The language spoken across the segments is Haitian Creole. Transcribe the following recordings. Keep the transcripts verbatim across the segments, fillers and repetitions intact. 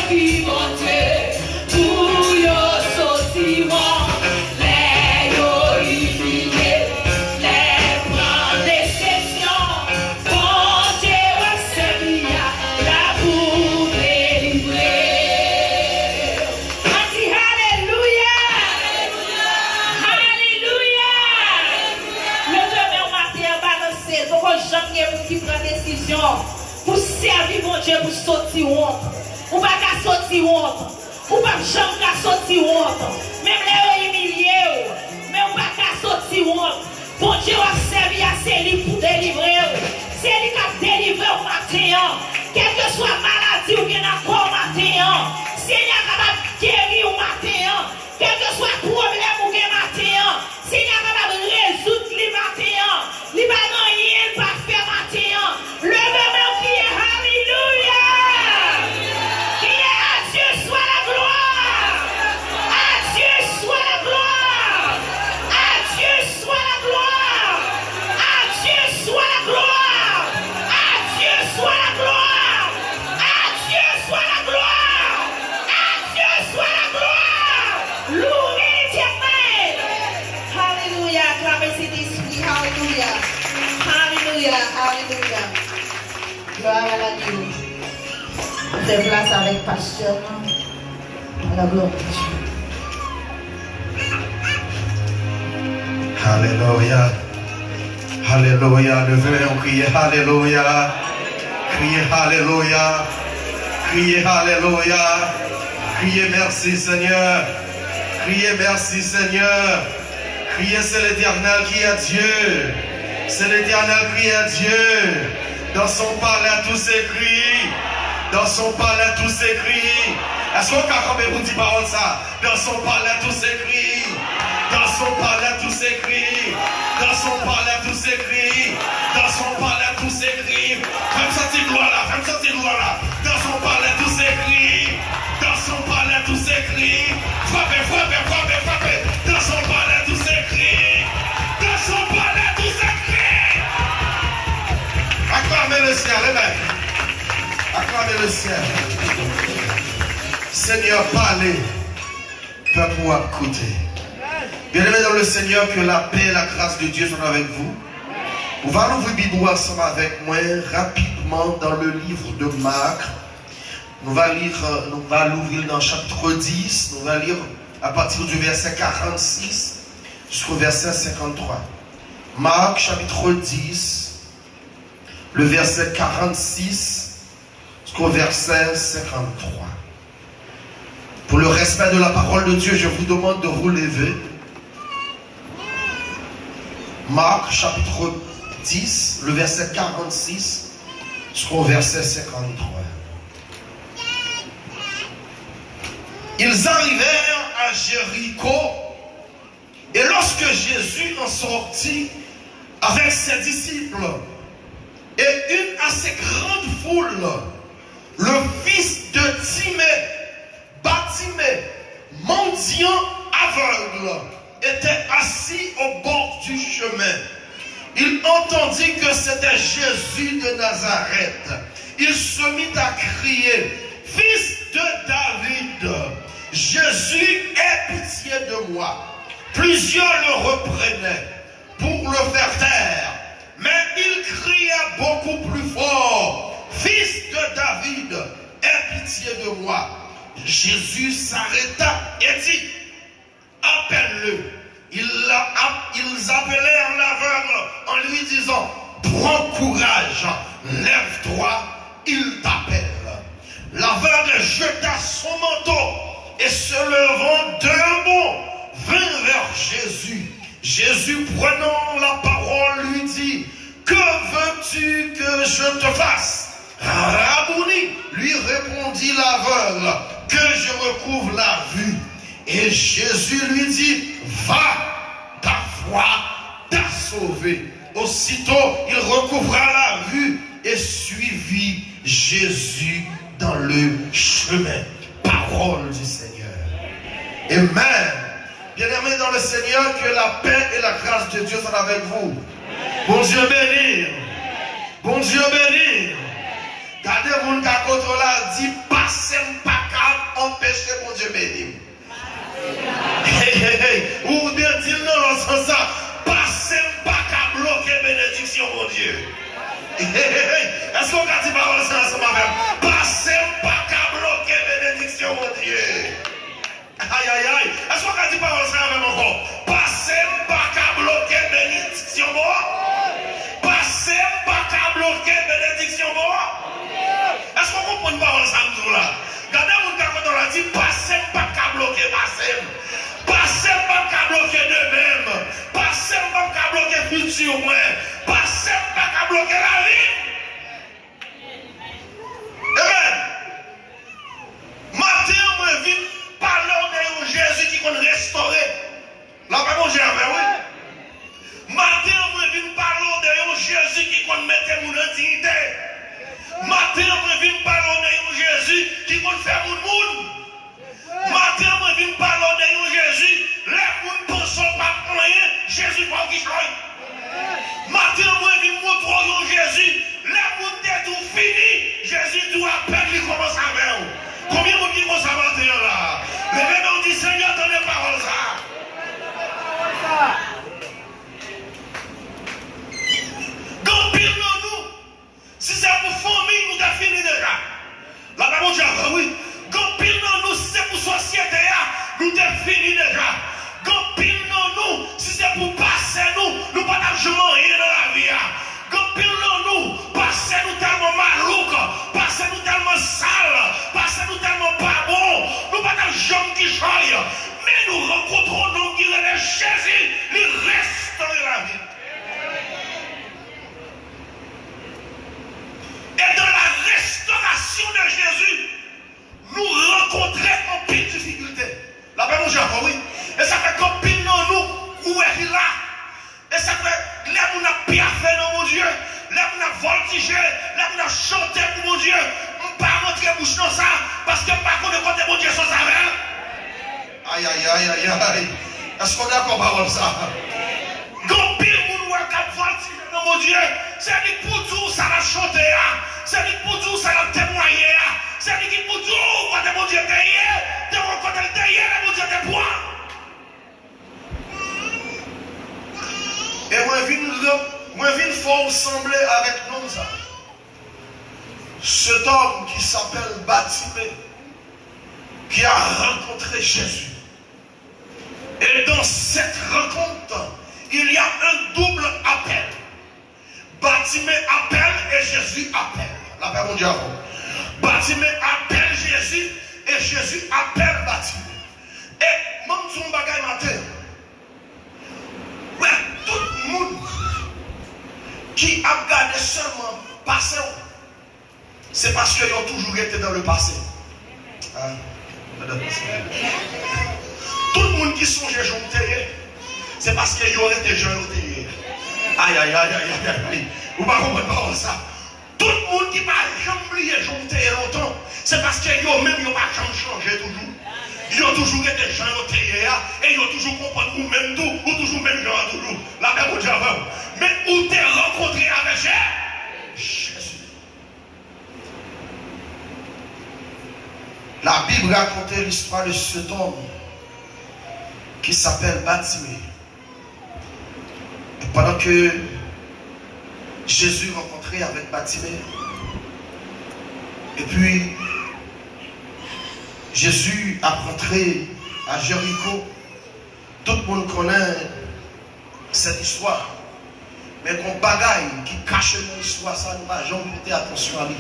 Ki Bondye pou yo soti wont, lè yo imilye, lè pran desepsyon, Bondye w ap sèvi a la pou delivre. Ann di alelouya! Alelouya! Leve men w maten an, balanse. Poko janm gen moun ki pran desizyon pou sèvi Bondye pou soti wont. Ou pa ka soti wont. Ou p ap janm ka soti wont. Menm lè yo imilye w, men ou pa ka soti wont. Bondye w ap sèvi a se li pou delivre w. Se li k ap delivre w maten an. Kèlkeswa maladi ou gen nan kò w maten an, Senyè a kapab geri w maten an. Kèlkeswa pwoblèm ou gen maten an, Senyè a kapab rezoud li maten an. Li pa gen anyen l pa fè maten an. Leve men w, kriye alelouya! Kriye à Dieu soit la gloire! À Dieu soit la gloire! À Dieu soit la gloire! À Dieu soit la gloire! À Dieu soit la gloire! À Dieu soit la gloire! À Dieu soit la gloire! Louez l'Éternel! Alelouya! Aklame Sentespri! Alelouya! Alelouya! Alelouya! Gloire à l'agneau. Fè plas avèk pastè nou. À la gloire de Dieu. Alelouya. Alelouya. Leve men w, kriye alelouya. Kriye alelouya. Kriye alelouya. Kriye mèsi Senyè. Kriye mèsi Senyè. Criez, c'est l'Éternel qui est Dieu. C'est l'Éternel qui est Dieu. Dans son palais tout s'écrit. Dans son palais tout s'écrit. Èske w ka kanpe pou di pawòl sa? Dans son palais tout s'écrit. Dans son palais tout s'écrit. Dans son palais tout s'écrit. Dans son palais tout s'écrit. Fè m santi glwa la, fè m santi glwa la. Dans son palais tout s'écrit. Dans son palais tout s'écrit. Frape, frape, frape, frape. Dans son palais tout s'écrit. Dans son palais tout s'écrit. Acclamez le ciel, amen. Acclamez le ciel. Seigneur, parlez. Pèp ou ap koute. Bien-aimés dans le Seigneur, que la paix et la grâce de Dieu soient avec vous. On va ouvrir Bible ensemble avec moi rapidement dans le livre de Marc. Nou va li, nou va louvri l nan chapitre dix, nou va li à partir du verset quarante-six jusqu'au verset cinquante-trois. Marc chapitre dix, le verset quarante-six jusqu'au verset cinquante-trois. Pour le respect de la parole de Dieu, je vous demande de vous lever. Marc chapitre dix, le verset quarante-six jusqu'au verset cinquante-trois. Ils arrivèrent à Jéricho. Et lorsque Jésus en sortit avec ses disciples et une assez grande foule, le fils de Timée, Bartimée, mendiant aveugle, était assis au bord du chemin. Il entendit que c'était Jésus de Nazareth. Il se mit à crier, Fils de David, Jésus, aie pitié de moi. Plusieurs le reprenaient pour le faire taire, mais il criait beaucoup plus fort, Fils de David, aie pitié de moi. Jésus s'arrêta et dit, Appelle-le. Ils, ils appelèrent l'aveugle en lui disant, Prends courage, lève-toi, il t'appelle. L'aveugle jeta son manteau et se levant d'un bond, vint vers Jésus. Jésus, prenant la parole, lui dit, Que veux-tu que je te fasse? Rabouni, lui répondit l'aveugle, que je recouvre la vue. Et Jésus lui dit, Va, ta foi t'a sauvé. Aussitôt, il recouvra la vue et suivit Jésus dans le chemin. Parole du Seigneur. Amen. Bien-aimés dans le Seigneur, que la paix et la grâce de Dieu soient avec vous. Bondye beni. Bondye beni. Gade moun k akote w la, di, Pase m pa ka Vin pale w de yon Jezi ki konn restore. Lapè Bondye avè w, wi. Maten an, mwen vin pale w de yon Jezi ki konn mete moun an diyite. Maten an, mwen vin pale w de yon Jezi ki konn fè moun moun. Maten an, mwen vin pale w de yon Jezi, lè moun panse w p ap anyen, Jezi fè w kichòy. Maten an, mwen vin montre w yon Jezi, lè moun te di w fini, Jezi di w apèl li kòmanse avè w. Konbyen moun ki konsa maten an la? Leve men w di, Senyè, tande pawòl sa a. Gen anpil nan nou, si se pou fanmi, nou te fini deja. Lapè Bondye avè w, wi. Gen anpil nan nou, si se pou sosyete a, nou te fini deja. Gen anpil nan nou, si se pou pase nou, nou pa t ap janm anyen nan lavi a. Gen anpil nan nou, pase nou tèlman malouk, pase nou tèlman sal, pase nou tèlman pa bon, nou pa t ap janm kichòy. Men nou rankontre yon nonm ki rele Jezi, li restore lavi n. Et dans la restauration de Jésus, nou rankontre anpil difikilte. Lapè Bondye avè w, wi. E sa fè gen anpil nan nou, ou wè ki la. E sa fè lè moun ap pyafe nan Bondye, lè moun ap vòltije, lè moun ap chante pou Bondye, m pa rantre bouch nan sa, paske m pa konnen kote Bondye sot avè l. Ay, ay, ay, ay, ay. Èske w dakò pawòl sa? Gen anpil moun ou wè k ap vòltije nan Bondye, se li k pou di w sa l ap chante a, se li k pou di w sa l ap temwaye a, se li ki pou di w kote Bondye te ye, te wè kote l te ye lè Bondye te pran. E mwen vin, mwen vin fè w sanble avèk nonm sa. Cet homme qui s'appelle Bartimée, qui a rencontré Jésus. Et dans cette rencontre, il y a un double appel. Bartimée appelle et Jésus appelle. Lapè Bondye avè w. Bartimée appelle Jésus et Jésus appelle Bartimée. E mwen di yon bagay maten. Wè, tout moun ki ap gade sèlman pase w, se paske yo toujou rete dans le passé. Ah, madanm, tout moun ki sonje jan w te ye, se paske yo rete jan yo te ye. Ay, ay, ay, ay, ay, ay, ay. Ou pa konprann pawòl sa. Tout moun ki pa janm bliye jan w te ye lontan, se paske yo menm yo pa janm chanje toujou. Yo toujou rete jan yo te ye a, e yo toujou konprann ou menm tou, ou toujou menm jan an toujou. Lapè Bondye avè w. Men ou te rankontre avèk Jezi. La Bible raconte l'histoire de cet homme qui s'appelle Bartimée. Et pendant que Jésus rencontrait avec Bartimée, et puis Jésus a rentré à Jéricho, tout moun konnen cette histoire. Men gon bagay ki kache nan istwa sa, nou pa janm prete atansyon a li.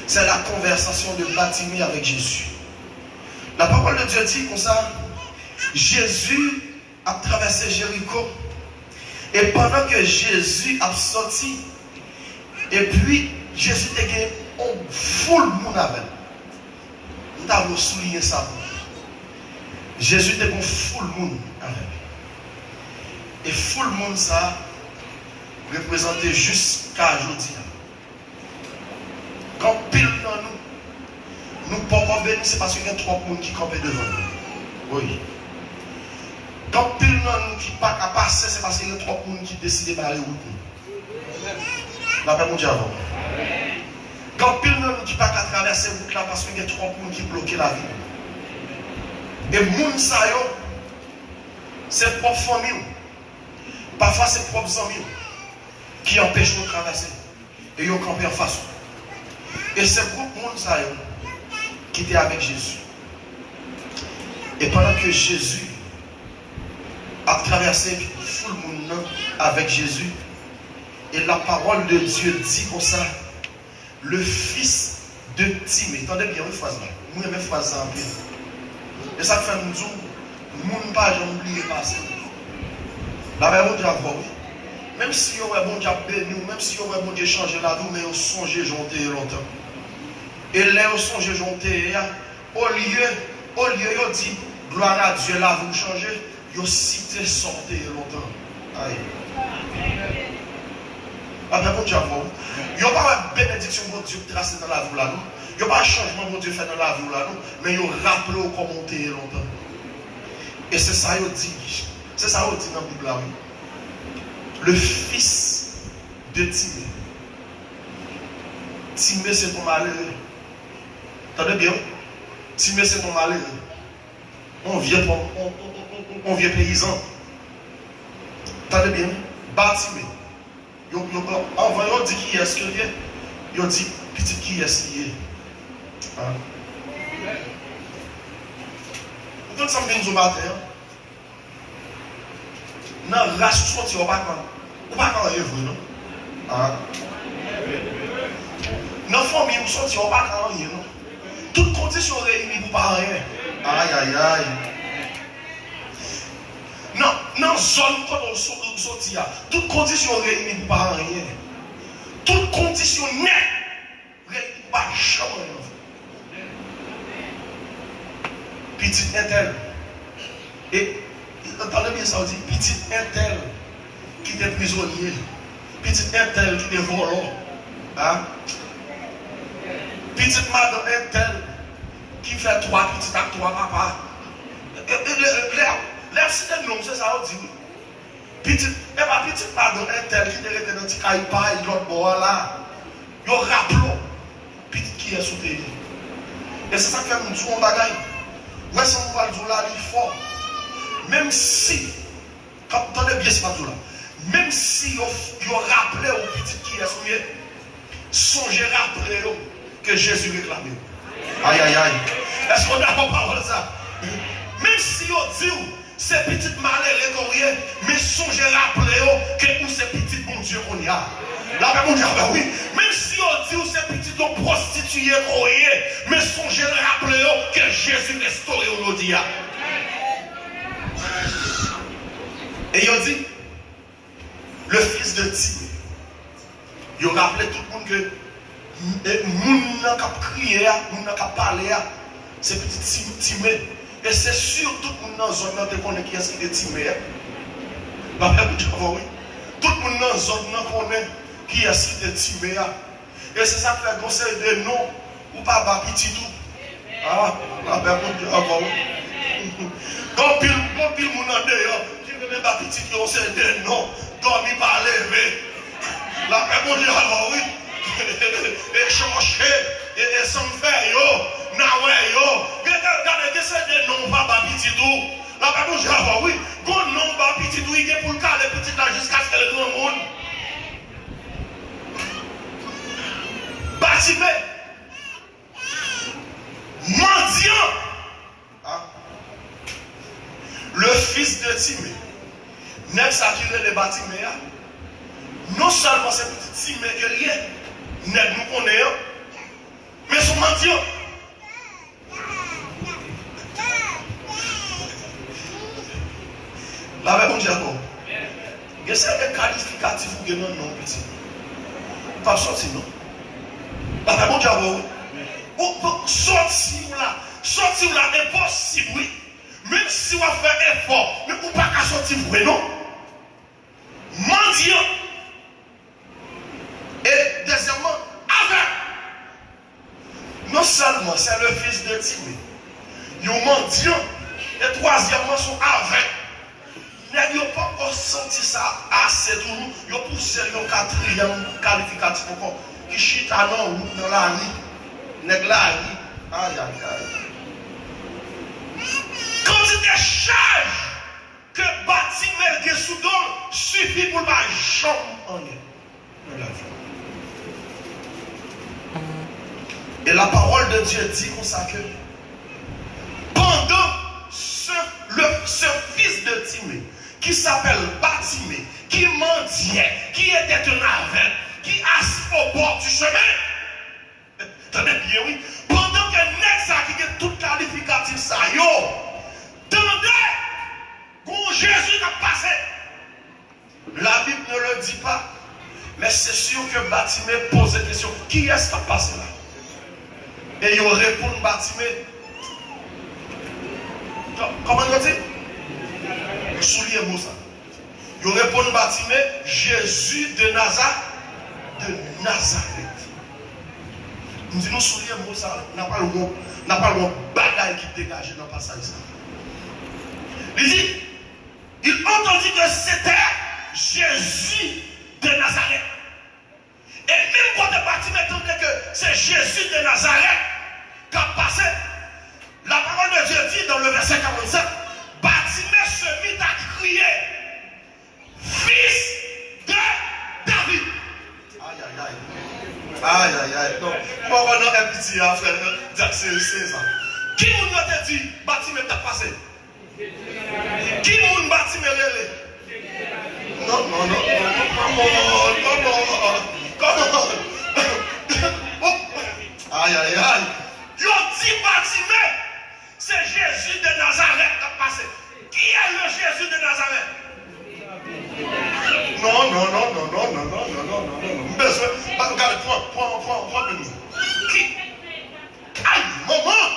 C'est la conversation de Bartimée avec Jésus. La parole de Dieu dit konsa, Jésus ap travèse Jeriko. E pandan ke Jezi ap sòti, epi Jezi te gen yon foul moun avè l. M ta vle w souliyen sa pou mwen. Jezi te gen yon foul moun avè l. E foul moun sa a reprezante jiska jodi a. Gen anpil nan nou, nou poko beni, se paske gen twòp moun ki kanpe devan nou. Wi. Gen anpil nan nou ki pa ka pase, se paske gen twòp moun ki deside bare wout nou. Lapè Bondye avè w. Gen anpil nan nou ki pa ka travèse wout la paske gen twòp moun ki bloke lavi nou. E moun sa yo, se pwòp fanmi w. Pafwa se pwòp zanmi w ki anpeche w travèse. E yo kanpe anfas ou. E se gwoup moun sa yo ki te avèk Jezi. E pandan ke Jezi ap travèse foul moun nan avèk Jezi, e la parole de Dieu di konsa, le fils de Timée. Tande byen wi fraz la. Mwen renmen fraz sa anpil. E sa k fè m di w, moun pa janm bliye pase w. Lapè Bondye avè w wi. Menm si yo wè Bondye ap beni w, menm si yo wè Bondye chanje lavi w, men yo sonje jan w te ye lontan. E lè yo sonje jan w te ye a, olye Olye yo di, "Gloire à Dieu, lavi w chanje," yo site sa w te ye lontan. Ay. Apre Bondye avè w. Yo pa wè benediksyon Bondye trase nan lavi w la, non. Yo pa wè chanjman Bondye fè nan lavi w la, non. Men yo raple w kòman w te ye lontan. E se sa yo di. Se sa yo di nan Bib la, wi. Le fils de Timée. Timée se yon malere. Tande byen, wi. Timée se yon malere. Yon vye pòv, yon, yon, yon, yon, yon vye peyizan. Tande byen, wi. Batime. Yo, yo, yo, anvan yo di kiyès ke l ye, yo di pitit kiyès li ye. Ah. Ou konn sa m vin di w maten an? Nan ras ou soti a, ou pa ka, ou pa ka anyen vre, non. Ah. Nan fanmi ou soti a, ou pa ka anyen, non. Tout kondisyon reyini pou pa anyen. Ay, ay, ay. Nan, nan zòn kote w so-, ou soti a, tout kondisyon reyini pou pa anyen. Tout kondisyon nèt reyini pou pa janm anyen. Pitit entèl. E, tande byen sa w di, pitit entèl ki te prizonye, pitit entèl ki te vòlò, a, pitit madan entèl ki fè twa pitit ak twa papa. E, e, lè, lè, lè y ap site non, se sa yo di, wi. Pitit, e pa pitit madan entèl ki te rete nan ti kay pa l lòt bò a la. Yo raple w pitit kiyès ou te ye. E se sa k fè m di w yon bagay. Wè sa m pral di w la, li fò. Menm si, tande byen sa m ap di w la. Menm si yo, yo raple w pitit kiyès ou ye, sonje raple yo ke Jezi reklame w. Ay, ay, ay. Èske w dakò pawòl sa? Menm si yo di w se pitit malere ke w ye, men sonje raple yo ke ou se pitit Bondye kounye a. Lapè Bondye avè w, wi. Menm si yo di w se pitit yon pwostitiye ke w ye, men sonje raple yo ke Jezi restore w jodi a. E yo di, le fils de Timée. Yo raple tout moun ke, e, moun nan k ap kriye a, moun nan k ap pale a, se pitit Ti-, Time. E se si tout moun nan zòn nan te konnen kiyès ki te Time a. Lapè Bondye avè w, wi. Tout moun nan zòn nan konnen kiyès ki te Time a. E se sa k fè gon seri de non ou pa ba pitit ou. Ah, lapè Bondye avè w. Gon pil, gon pil moun andeyò ki renmen ba pitit yo se de non. Dòmi pa leve. Lapè Bondye avè w, wi. E chòche, e, e sanm fè yo, n a wè yo. Gen, gen, gade, gen se de non ou pa ba pitit ou. Lapè Bondye avè w, wi. Gon non ou ba pitit ou, li gen pou l kale pitit la jiskaske l granmoun. Batime. Mandyan. Ah. Le fils de Time. Nèg sa ki rele Batime a, non sèlman se pitit Time ke l ye, nèg nou konnen an, men se yon mandyan. Lapè Bondye avè w. Gen seri de kalifikatif ou gen nan non w, pitit. Ou p ap sòti non. Lapè Bondye avè w, wi. Ou, ou, sòti w la, sòti w la enposib, wi. Menm si w ap fè efò, men ou pa ka sòti vre non. Mandyan. E dezyèmman, avèg. Non sèlman se le fils de Time, yon mandyan, e twazyèmman, se yon avèg. Nèg yo poko santi sa ase toujou, yo pouse l yon katriyèm kalifikatif ankò, ki chita nan wout, nan lari. Nèg lari. Ay, ay, ay. Kantite chaj ke Batime gen sou do l sifi pou l pa janm anyen nan lavi. Et la parole de Dieu dit konsa ke pandan ce, le, ce fils de Time, qui s'appelle Batime, qui mendiait, qui était un aveugle, qui assis au bord du chemin, tande byen, wi. Pandan ke nèg sa ki gen tout kalifikatif sa yo, tande, gon Jezi k ap pase. La Bible ne le dit pas, mais c'est sûr que Batime poze kesyon, "Kiyès k ap pase la?" E yo reponn Batime, Kòman yo di? Souliye mo sa. Yo reponn Batime, Jezi de Naza, de Nazarèt. M di nou souliye mo sa, n a pral wè, n a pral wè yon bagay ki degaje nan pasaj sa. Li di, il entendit que c'était Jésus de Nazareth. E menm kote Batime tande ke se Jezi de Nazarèt k ap pase, la parole de Dieu dit dans le verset quarante-sept, Batime se mit à crier, Fils de David. Ay, ay, ay. Ay, ay, ay. Non. Mwen wè nan M P T a, frè, nan, di ak se, se sa. Ki moun yo te di Batime t ap pase? Ki moun Batime rele? Non, non, non, non, non, come on, come on, come on. Oh. Ay, ay, ay. Yo di Batime, se Jezi de Nazarèt k ap pase. Qui est le Jésus de Nazareth? Non, non, non, non. M bezwen, ba, gade, pran, pran, pran, pran Bib la. Ki, ay, manman!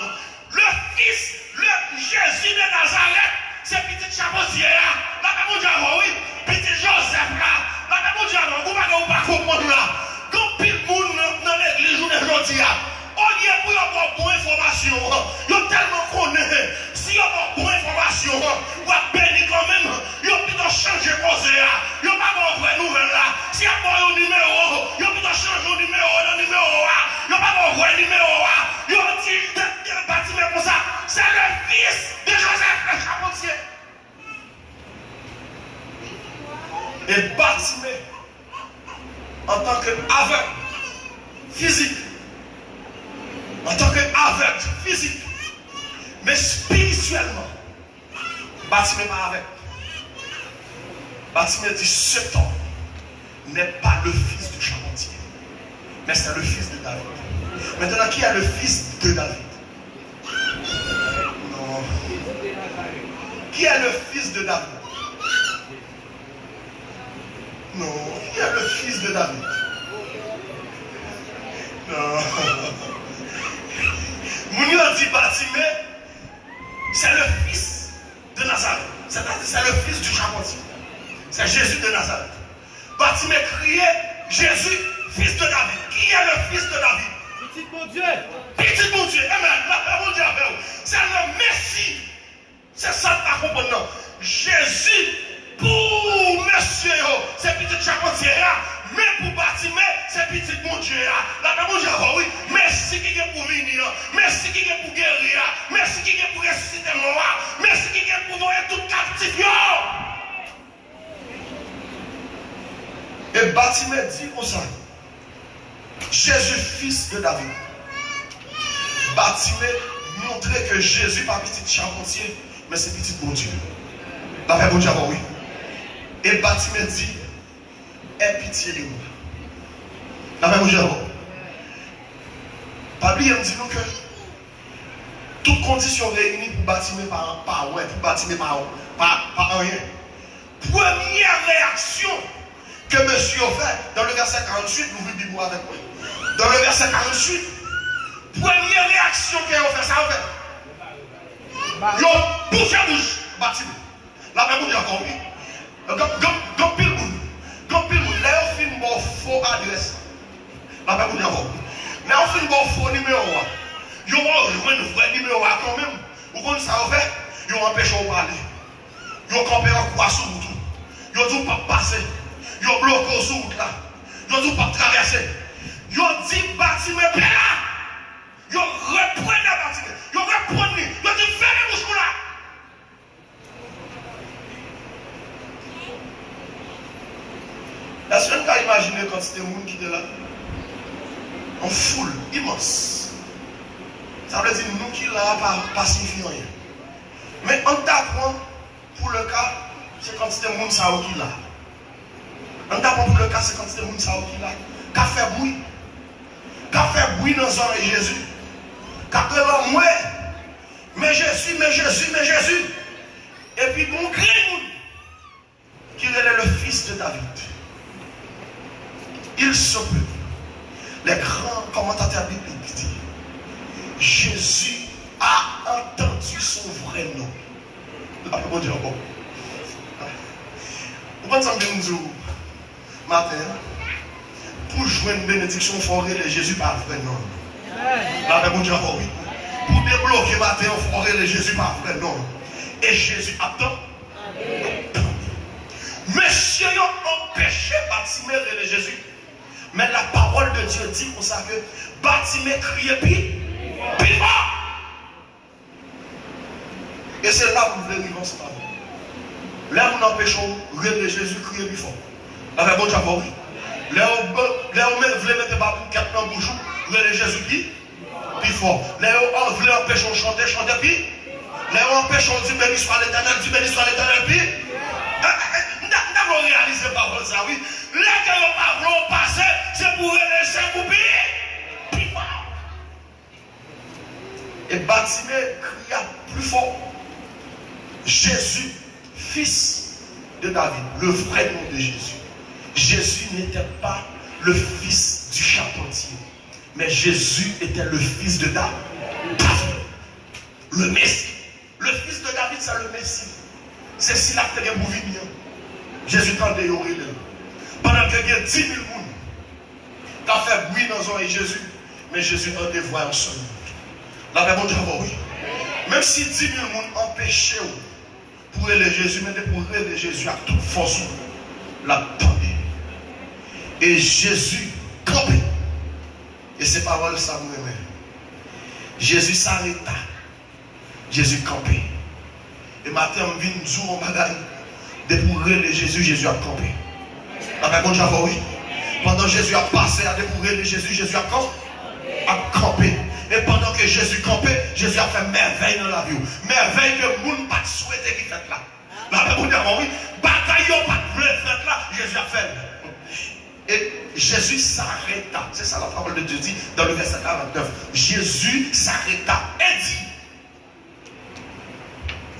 Le Fils, le Jésus de Nazareth, se pitit chapantye a. Lapè Bondye avè w, wi. Pitit Jozèf la. Lapè Bondye avè w. Gon bagay ou pa konprann la. Gen anpil moun nan, nan legliz jounen jodi a. Olye pou yo ba w bon enfòmasyon an, yo tèlman konnen, si yo ba w bon enfòmasyon an, w ap beni kanmenm. Yo pito chanje koze a. Yo pa ba w vrè nouvèl la. Si y ap ba w yon nimewo, yo pito chanje yon nimewo nan nimewo a. Yo pa ba w vrè nimewo a. Yo di de, de Batime konsa, c'est le fils de Joseph le charpentier. E Batime, antanke avèg fizik, antanke avèg fizik, men espirityèlman, Batime pa avèg. Batime di, Cet homme n'est pas le fils du charpentier, mais c'est le fils de David. Maintenant, qui est le fils de David? Non. Qui est le fils de David? Non. Qui est le fils de David? Non. Moun yo di Batime, c'est le fils de Nazareth. C'est-à-dire, c'est le fils du charpentier. C'est Jésus de Nazareth. Batime kriye, Jésus, fils de David. Qui est le fils de David? Pitit Bondye. Pitit Bondye. Amen. Lapè Bondye avè w. C'est le Messie. Se sa n pa konprann nan. Jezi, pou mesye yo, se pitit chapantye a, men pou Batime, se pitit Bondye a. Lapè Bondye avè w, wi. Mesi ki gen pou vini an, Mesi ki gen pou geri a, Mesi ki gen pou resisite mò a, Mesi ki gen pou voye tout kaptif yo. E Batime di konsa, Jésus, fils de David. Batime montre ke Jezi pa pitit chapantye, men se pitit Bondye. Lapè Bondye avè w, wi. E Batime di, Aie pitié de moi. Lapè Bondye avè w. Pa bliye m di nou ke tout kondisyon reyini pou Batime pa, pa wè, pou Batime pa, pa, pa anyen. Premye reyaksyon ke mesye yo fè, dans le verset quarante-huit, louvri Bib ou avèk mwen. Dans le verset quarante-huit, premye reyaksyon ke yo fè, sa yo fè? Yo bouche bouch Batime. Lapè Bondye avè w, wi. Gen, gen, gen anpil moun, gen anpil moun, lè yo fin ba w fo adrès, lapè Bondye avè w, lè yo fin ba w fo nimewo a, yo ba w jwenn vrè nimewo a kanmenm. Ou konn sa yo fè? Yo anpeche w pale. Yo kanpe an kwa sou wout ou. Yo di w p ap pase. Yo bloke w sou wout la. Yo di w p ap travèse. Yo di Batime pè la. Yo reprene Batime. Yo reprene li. Yo di, fèmen bouch ou la. Èske n ka imajine kantite moun ki te la? Yon foul imans. Sa vle di nou ki la a pa, pa siyifi anyen. Men ann ta pran pou le ka, se kantite moun sa yo ki la. Ann ta pran pou le ka, se kantite moun sa yo ki la, k ap fè bri, k ap fè bri nan zòrèy Jezi, k ap rele anmwe, Men Jezi, men Jezi, men Jezi. Epi gon grenn moun ki rele le Fils de David. Il se peut. Les grands commentateurs bibliques disent, Jésus a entendu son vrai nom. Bondye ankò. Ou konn sa m vin di w maten an? Pou jwenn benediksyon, fò w rele Jezi pa vrè non l. Lapè Bondye avè w, wi. Pou debloke maten an, fò w rele Jezi pa vrè non l. E Jezi ap tann. Mesye yo anpeche Batime rele Jezi. Men la parole de Dieu di konsa ke Batime kriye pi, pi fò. E se la m vle rive ansanm avè w. Lè moun anpeche w rele Jezi, kriye pi fò. Lapè Bondye avè w, wi. Lè yo, lè yo vle mete baboukèt nan bouch ou, rele Jezi pi, pi fò. Lè yo an-, vle anpeche w chante, chante pi. Lè yo anpeche w di, Béni soit l'Éternel, di, Béni soit l'Éternel pi. Eh, eh, eh, m ta, m ta vle w reyalize pawòl sa, wi. Lè ke yo pa vle w pase, se pou w rele Jezi pi, pi fò. E Batime kriya pli fò, Jésus, fils de David, le vrai nom de Jésus. Jésus n'était pas le fils du charpentier, mais Jésus était le fils de Da-, David, le Messie. Le fils de David, c'est le Messie. Se sila ki te gen pou vini an. Jezi tande yo rele l. Pandan ke gen dimil moun k ap fè bri nan zòrèy Jezi, men Jezi tande vwa yon sèl moun. Lapè Bondye avè w, wi. Menm si dimil moun anpeche w pou rele Jezi, men depi w rele Jezi ak tout fòs ou, l ap tande. E Jezi kanpe. E se pawòl sa m renmen. Jezi s'arrêta. Jezi kanpe. E maten an, m vin di w yon bagay. Depi w rele Jezi, Jezi ap kanpe. Lapè Bondye avè w, wi. Pandan Jezi ap pase a, depi w rele Jezi, Jezi ap kanpe. Ap kanpe. E pandan ke Jezi kanpe, Jezi ap fè mèvèy nan lavi w. Mèvèy ke moun pa t swete ki fèt la. Lapè Bondye avè w, wi. Bagay yo pa t vle fèt la, Jezi ap fè l. Et Jésus s'arrêta. C'est ça la parole de Dieu dit dans le verset quarante-neuf. Jésus s'arrêta et dit,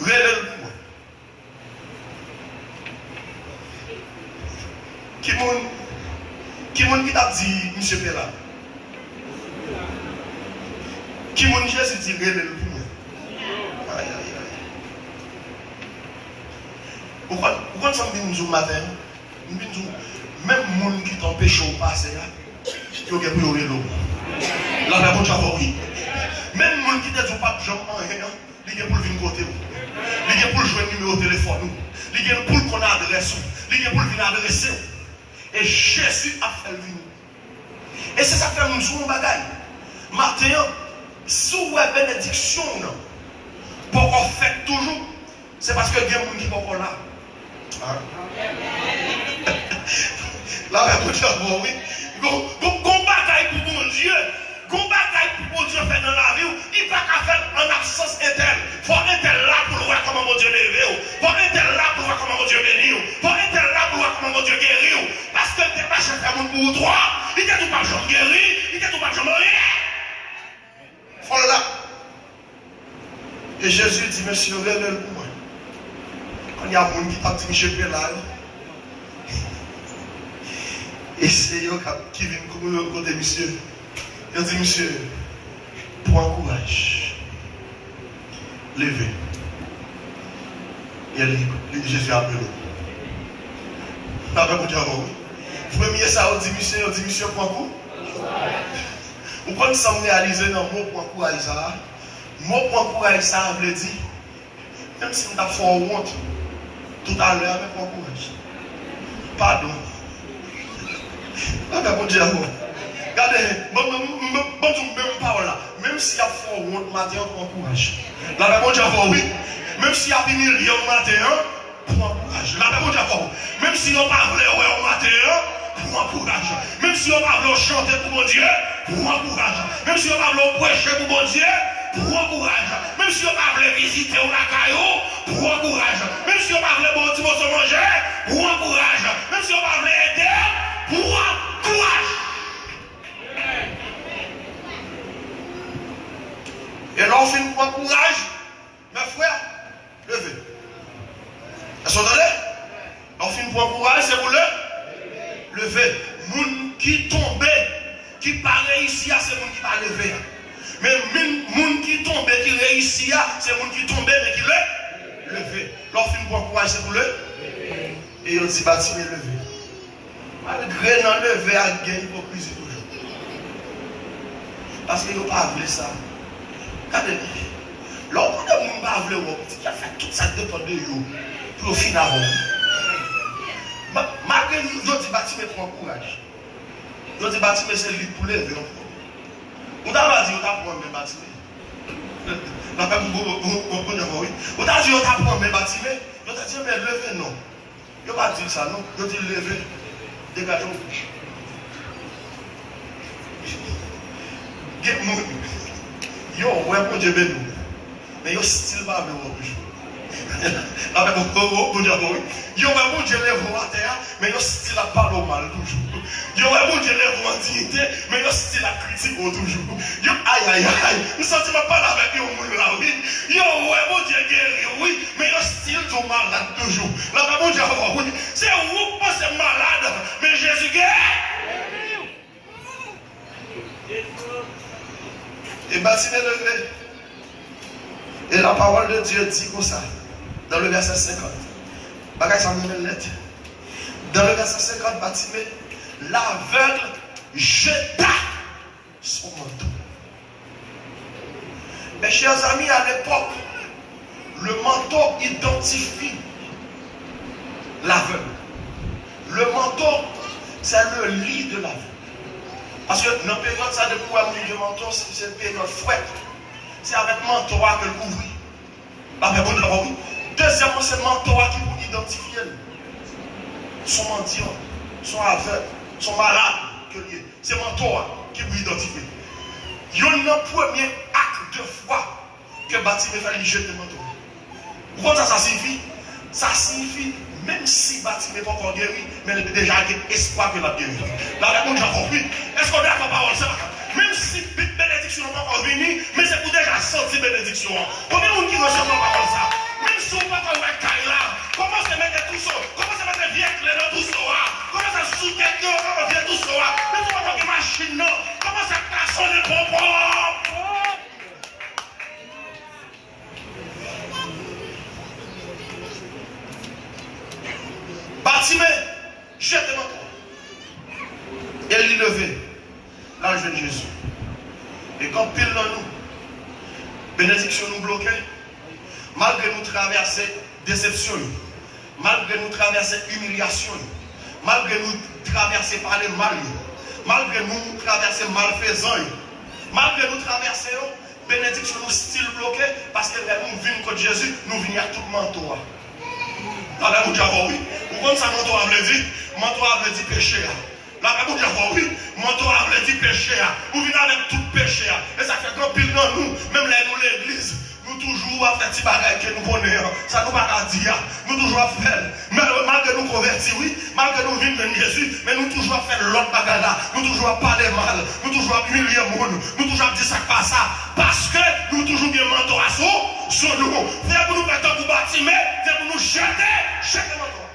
Rele l pou mwen. Ki moun, ki moun ki t ap di misye Pela? Ki moun Jezi di rele l pou mwen? Ay, ay, ay. Ou konn, ou konn sa m vin di w maten an? M vin di w, menm moun ki t anpeche w pase a, yo gen pou yo rele w. Lapè Bondye avè w, wi. Menm moun ki te di w p ap janm anyen an, li gen pou l vin kote w. Li gen pou l jwenn nimewo telefòn ou. Li gen pou l konn adrès ou. Li gen pou l vin adrese w. E Jezi ap fè l vini. E se sa k fè m di w yon bagay. Maten an, si w wè benediksyon w nan poko fèt toujou, se paske gen moun ki poko la. Ah. Lapè Bondye avè w, wi. Gon, gon, gon bagay pou Bondye. Gon bagay pou Bondye fè nan lavi w, li pa ka fèt an absans entèl. Fò entèl la pou l wè kòman Bondye leve w. Fò entèl la pou l wè kòman Bondye beni w. Fò entèl la pou l wè kòman Bondye geri w. Paske l te mache fè moun pou ou twò. Li te di w p ap janm geri. Li te di w p ap janm anyen. Fò l la. E Jezi di, mesye, rele l pou mwen. Kounye a, moun ki t ap di misye Pela yo, e se yo k ap, ki vin kouri kote misye. Yo di misye, pran kouraj. Leve. E li, li, Jezi ap rele w. Lapè Bondye avè w, wi. Premye sa yo di misye, yo di misye pran kou. Ou konn sa m reyalize nan mo pran kouraj sa a? Mo pran kouraj sa a vle di, menm si m t ap fè w wont, toutalè a, men pran kouraj. Padon. Lapè Bondye avè w. Gade, ban, ban, ban, ban m di w menm pawòl la. Menm si y ap fè w wont maten an, pran kouraj. Lapè Bondye avè w, wi. Menm si y ap imilye w maten an, pran kouraj. Lapè Bondye avè w. Menm si yo pa vle wè w maten an, pran kouraj. Menm si yo pa vle w chante pou Bondye, pran kouraj. Menm si yo pa vle w preche pou Bondye, pran kouraj. Menm si yo pa vle vizite w lakay ou, pran kouraj. Menm si yo pa vle ba w ti moso manje, pran kouraj. Menm si yo pa vle ede w, pran kouraj. E lè w fin pran kouraj, mè frè, leve. Èske w tande? Lè w fin pran kouraj, se pou le, leve. Moun ki tonbe, ki pa reyisi a, se moun ki pa leve a. Men moun, moun ki tonbe, ki reyisi a, se moun ki tonbe, men ki le, leve. Lè Fin pran kouraj, se pou leve. E yo di Batime leve. Malgre nan leve a gen ipokrizi toujou. Paske yo pa vle sa. Gade, lè w konnen moun pa vle wè w, y ap fè tout sa k depann de yo pou yo fin avè w. Ma- Malgre yo di Batime pran kouraj. Yo di Batime se li k pou leve ankò. Ou ta va di yo ta pran men Batime. N ap fè pou bon, bon, bon, bon, jan wi. Ou ta di yo ta pran men Batime, yo ta di men leve non. Yo pa di l sa non. Yo di l leve. Degaje w. Gen moun, yo wè Bondye beni w. Men yo still pa vle wè w toujou. Avèk bon, bon, bon, Bondye ankò wi. Yo wè Bondye leve w atè a, men yo still ap pale w mal toujou. Yo wè Bondye leve w an diyite, men yo still ap kritike w toujou. Yo, ay, ay, ay, m santi m ap pale avèk yon moun la wi. Yo wè Bondye geri w wi, men yo still di w malad toujou. Lapè Bondye avè w wi. Se ou k panse malad, men Jezi geri w. E Batime leve. Et la parole de Dieu dit konsa, dans le verset cinquante. Bagay sa m renmen l nèt. Dans le verset cinquante, Batime, l'aveugle jeta son manteau. Mes chers amis, à l'époque, le manteau identifie l'aveugle. Le manteau, c'est le lit de l'aveugle. Paske nan peryòd sa, depi w wè moun gen manto, se se peryòd frèt. Se avèk manto a ke l kouvri. Lapè Bondye avè w wi. Dezyèmman, se manto a ki pou idantifye l. S on mandyan, s on avèg, s on malad ke l ye. Se manto a ki pou idantifye l. Youn nan premye ak de fwa ke Batime fè, li jete manto a. Ou konn sa sa siyifi? Sa siyifi, menm si Batime poko geri, men li deja gen espwa ke l ap geri. Lapè Bondye avè w wi. Èske w dakò pawòl sa? Menm si benediksyon an poko vini, men se pou deja santi benediksyon an. Konbyen moun ki resevwa pawòl sa? Menm si w poko wè kay la, kòmanse mete touso, kòmanse mete vye kle nan touso a, kòmanse sou tèt yo vye touso a, menm si w poko gen machin nan, kòmanse ap klasonnen ponpon. Batime jete manto a. E li leve, l al jwenn Jezi. E gen anpil nan nou, benediksyon nou bloke, malgre nou travèse desepsyon yo, malgre nou travèse imilyasyon yo, malgre nou travèse pale mal yo, malgre nou travèse malfezan yo, malgre nou travèse yo, benediksyon nou still bloke, paske lè nou vin kot Jezi, nou vini ak tout manto a. Lapè Bondye avè w wi. Ou konn sa manto a vle di? Manto a vle di peche a. Lapè Bondye avè w wi. Manto a vle di peche a. Ou vin avèk tout peche a. E sa fè gen anpil nan nou, menm lè nou legliz, nou toujou ap fè ti bagay ke nou konnen an, sa nou pa ka di a, nou toujou ap fè l. Men malgre nou konvèti wi, malgre nou vin jwenn Jezi, men nou toujou ap fè lòt bagay la. Nou toujou ap pale mal, nou toujou ap imilye moun, nou toujou ap di sa k pa sa. Paske nou toujou gen manto a sou, sou nou. Se pou nou fè tankou Batime, se pou nou jete, jete manto a.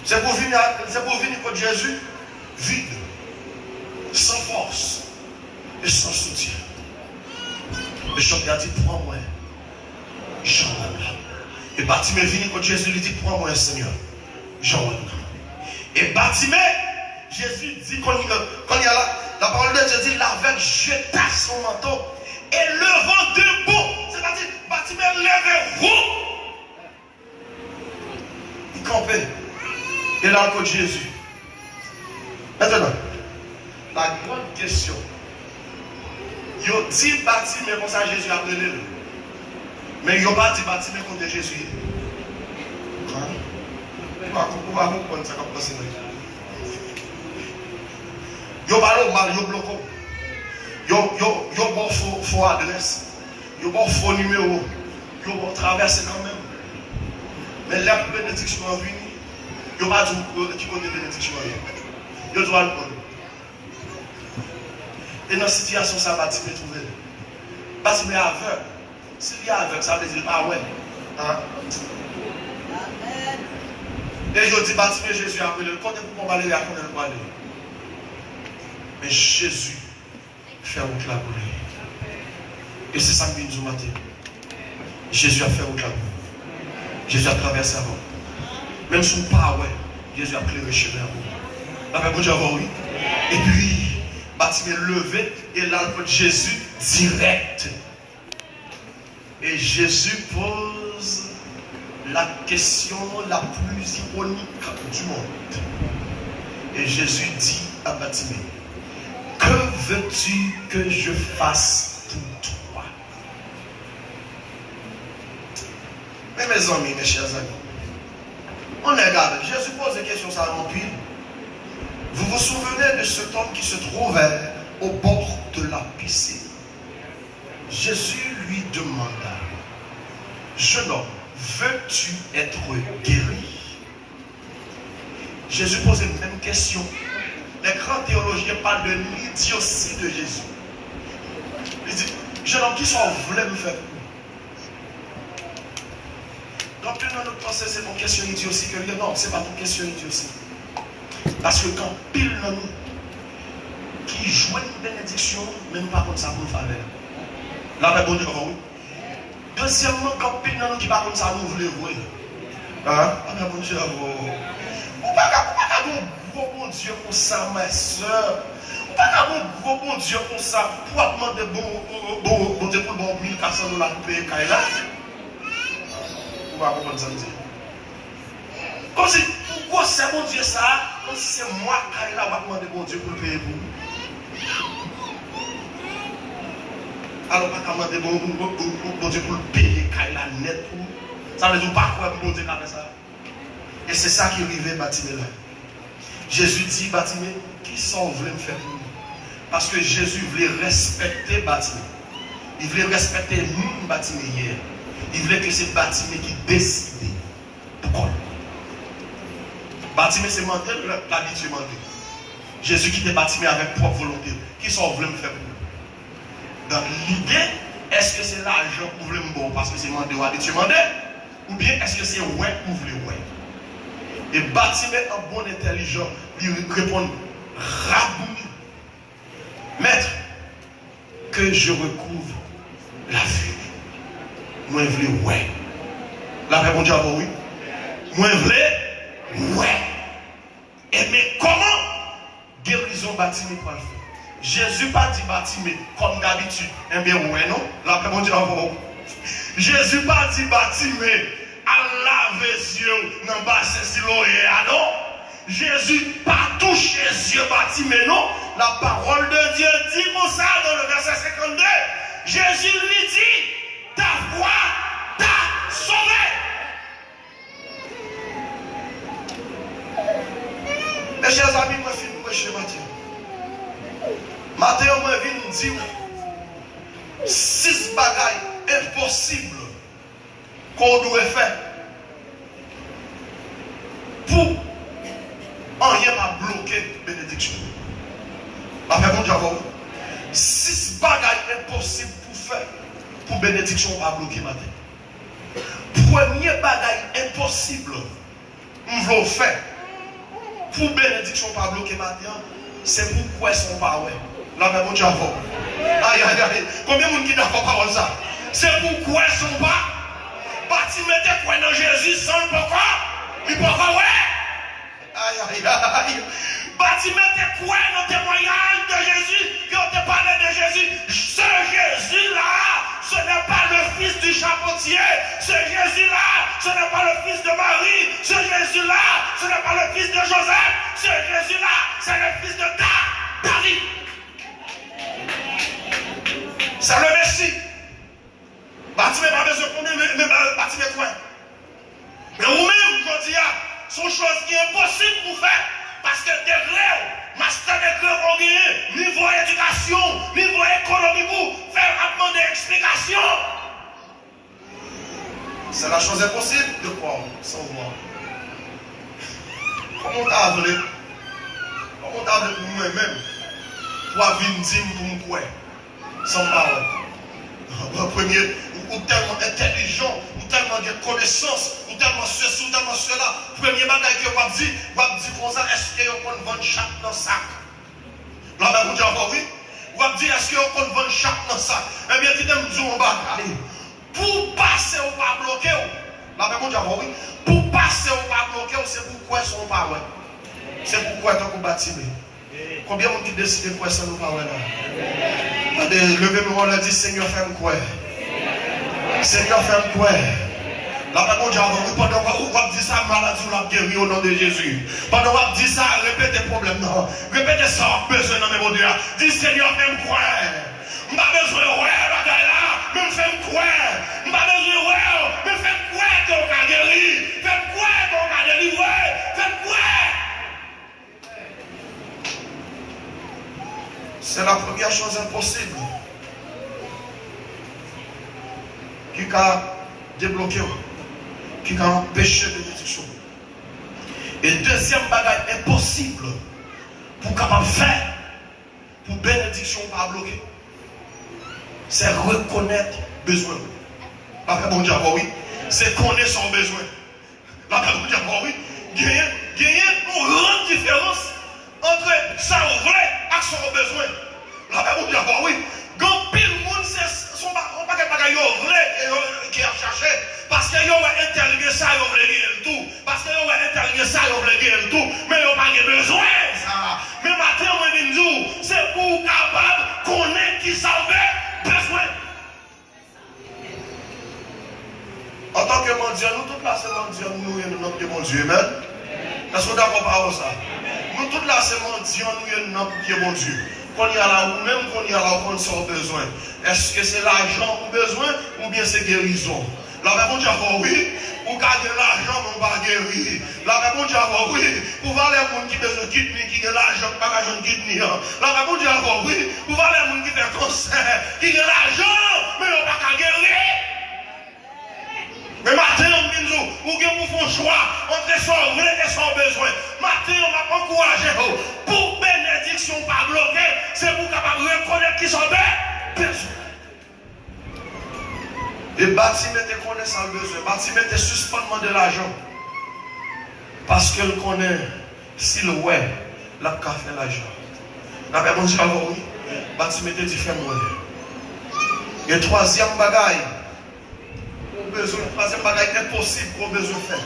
Se pou vini, se pou vini kot Jezi vid, san fòs e san soutyen. E chanpyè a di, pran mwen jan w wè m la. E Batime vini kot Jezi, li di, pran mwen, Senyè, jan w wè m la. E Batime, Jezi di, kounye a la, la parole de Dieu dit, l'aveugle jeta son manteau et levant debout. Sètadi, Batime leve wou. Li kanpe. E l al kot Jezi. Mentnan, la grande question. Yo di Batime konsa Jezi ap rele l. Men yo pa di Batime kote Jezi ye. Ou pa, ou pa konprann sa k ap pase nan. Yo pale w mal, yo bloke w. Yo, yo, yo ba w fo, fo adrès. Yo ba w fo nimewo. Yo ba w travèse kanmenm. Men lè pou benediksyon an vini, yo pa di w ki kote benediksyon an ye. Yo di w al pran l. E nan sitiyasyon sa a Batime twouve l. Batime avèg. Si li avèg, sa vle di li pa wè. An? E yo di Batime, Jezi ap rele l. Kote pou pran malere a konnen l prale? Men Jezi fè wout la pou li. E se sa m vin di w maten. Jezi ap fè wout la pou ou. Jezi ap travèse avè w. Menm si w pa wè, Jezi ap klere chemen an pou ou. Lapè Bondye avè w, wi. Epi, Batime leve e l al kot Jezi dirèk. Et Jésus pose la question la plus ironique du monde. Et Jésus dit à Bartimée, que veux-tu que je fasse pour toi? Men mezanmi, mes chers amis, on nèg avè Jezi poze kesyon sa yo anpil. Vous vous souvenez de cet homme qui se trouvait au bord de la piscine? Jésus lui demanda, jeune homme, veux-tu être guéri? Jezi poze menm kesyon. Les grands théologiens parlent de l'idiotie de Jésus. Li di, jeune homme, kisa w vle m fè pou ou? Anpil nan nou panse se yon kesyon idyosi ke l ye. Non, se pa yon kesyon idyosi. Paske gen anpil nan nou ki jwenn benediksyon, men nou pa konn sa pou n fè avè l. Lapè Bondye avè w, wi. Dezyèmman, gen anpil nan nou ki pa konn sa nou vle vre. Hein? Lapè Bondye avè w. Ou pa ka, ou pa ka gen yon gwo Bondye konsa, ma sè. Ou pa ka gen yon gwo Bondye konsa pou w ap mande bon, bon, Bondye pou l ba w mil katsan dola pou peye kay la. Ou pa konprann sa m di. Kòmsi, pou gwosè Bondye sa a, kòmsi se mwa kay la w ap mande Bondye pou l peye pou ou. Alò, w pa ka mande Bon-, Bon-, Bon-, Bondye pou l peye kay la nèt pou ou. Sa vle di w pa kwè Bondye ka fè sa. E se sa ki rive Batime la. Jezi di Batime, kisa w vle m fè pou ou? Paske Jezi vle respekte Batime. Li vle respekte moun Batime ye. Li vle ke se Batime ki deside pou kò l. Batime se mande l, l abitye mande. Jezi kite Batime avèk pwòp volonte l. Kisa w vle m fè pou ou? Donk, lide, èske se lajan ou vle m ba w paske se mande w abitye mande? Oubyen èske se wè ou vle wè? E Batime, an bon entèlijan, li reponn, Rabouni, Maître, que je retrouve la vue. Mwen vle wè. Lapè Bondye avè w, wi. Mwen vle wè. E men kòman gerizon Batime pral fèt? Jezi pa di Batime, kòm dabitid, enben wè non. Lapè Bondye avè w. Jezi pa di Batime, al lave zye w nan basen Siloe a non. Jezi pa touche zye Batime non. La parole de Dieu dit konsa dans le verset cinquante-deux, Jésus lui dit, ta foi t'a sauvé. Mes chers amis, mwen fin preche maten. Maten an, mwen vin di w sis bagay enposib ke w dwe fè pou anyen pa bloke benediksyon w. Lapè Bondye avè w. Sis bagay enposib pou fè pou benediksyon w pa bloke maten. Premye bagay enposib m vle w fè pou benediksyon pa bloke maten an, se pou w kwè san w pa wè. Lapè Bondye avè w. Ay, ay, ay. Konbyen moun ki dakò pawòl sa? Se pou w kwè san w pa. Batime te kwè nan Jezi san l poko, li poko wè. Ay, ay, ay. Batime te kwè nan temwayaj de Jezi, ke yo te pale de Jezi. Ce Jésus-là, ce n'est pas le fils du charpentier. Ce Jésus-là, ce n'est pas le fils de Marie. Ce Jésus-là, ce n'est pas le fils de Joseph. Ce Jésus-là, c'est le fils de Da-, David. C'est le Messie. Batime pa bezwen konnen, men, men, men Batime kwè. Men ou menm, jodi a, se yon choz ki enposib pou fè, paske degre w, mastè degre w genyen, nivo edikasyon w, nivo ekonomik ou, fè w ap mande eksplikasyon. C'est la chose impossible de croire sans voir. Kòman w ta vle, kòman w ta vle pou mwen menm, pou w ap vin di m pou m kwè? San m pa wè. Premye, ou, ou tèlman entèlijan, ou tèlman gen konesans, ou tèlman sesi, ou tèlman sela. Premye bagay ke w ap di, w ap di konsa, èske yo konn vann chat nan sak? Lapè Bondye avè w, wi. W ap di, èske yo konn vann chat nan sak? Ebyen, kite m di w yon bagay. Pou w pase, ou pa bloke w. Lapè Bondye avè w, wi. Pou w pase, ou pa bloke w, se pou w kwè san w pa wè. Se pou w kwè tankou Batime. Konbyen moun ki deside kwè san nou pa wè la? Tande, leve men w anlè, di, Senyè, fè m kwè. Senyè, fè m kwè. Lapè Bondye avè w, wi. Pandan w ap di sa, maladi w l ap geri, o non de Jezi. Pandan w ap di sa, repete pwoblèm nan. Repete sa w ap bezwen nan men Bondye a. Di, Senyè, fè m kwè. M pa bezwen wè bagay la, men fè m kwè. M pa bezwen wè w, men fè m kwè ke w ka geri. Fè m kwè ke w ka delivre. Fè m kwè. Se la premyè choz enposib ki ka debloke w, ki ka anpeche benediksyon. E dezyèm bagay enposib pou w kapab fè, pou benediksyon w pa bloke, se rekonèt bezwen w. Lapè Bondye avè w, wi. Se konnen sa w bezwen. Lapè Bondye avè w, wi. Genyen, genyen yon gran diferans ant sa w vle ak sa w bezwen. Lapè Bondye avè w, wi. Gen anpil moun, se, se yon pa-, yon pakèt bagay yo vle e yo, ke y ap chache. Paske yo wè entèl gen sa, yo vle genyen l tou. Paske yo wè entèl gen sa, yo vle genyen l tou, men yo pa gen bezwen sa. Men maten an, mwen vin di w, se pou w kapab konnen kisa w be-, bezwen. Antanke mandyan, nou tout la se mandyan nou ye nan pye Bondye. Amèn. Èske w dakò pawòl sa? Nou tout la se mandyan nou ye nan pye Bondye. Kounye a la, ou menm, kounye a la, ou konn sa w bezwen. Èske se lajan ou bezwen oubyen se gerizon? Lapè Bondye avè w, wi. Ou ka gen lajan, men ou pa geri. Lapè Bondye avè w, wi. Pou valè moun ki bezwen kidney, ki gen lajan, ki pa ka jwenn kidney an. Lapè Bondye avè w, wi. Pou valè moun ki fè kansè, ki gen lajan, men yo pa ka geri. Men maten an, m vin di w, ou gen pou fè yon chwa ant sa w vle e sa w bezwen. Maten an, m ap ankouraje w. Pou benediksyon w pa bloke, se pou w kapab rekonèt kisa w be-, bezwen. E Batime te konnen sa l bezwen. Batime te sispann mande lajan. Paske l konnen si l wè, l ap ka fè lajan. Lapè Bondye avè w, wi. Batime te di, fè m wè. E twazyèm bagay ou bezwen, twazyèm bagay enposib ke w bezwen fè.